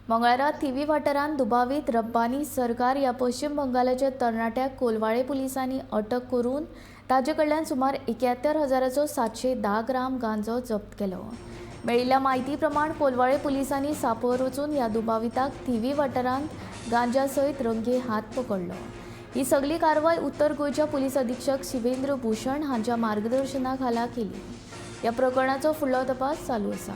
मंगळारा थिवी वाठारांत दुबावीत रब्बानी सरकार ह्या पश्चिम बंगालाच्या तरणाट्याक कोलवाळे पुलिसांनी अटक करून ताजे कडल्यान सुमार 71,000चो 710 ग्राम गांजो जप्त केलो. मेळिल्ल्या म्हायती प्रमाण कोलवाळे पुलिसांनी सापोर वचून ह्या दुबाविताक थिवी वाठारांत गांजा सयत रंगे हात पकडलो. ही सगली कारवाय उत्तर गोंयच्या पुलीस अधीक्षक शिवेंद्र भूषण हांच्या मार्गदर्शना खाला केली. ह्या प्रकरणाचो फुडलो तपास चालू आसा.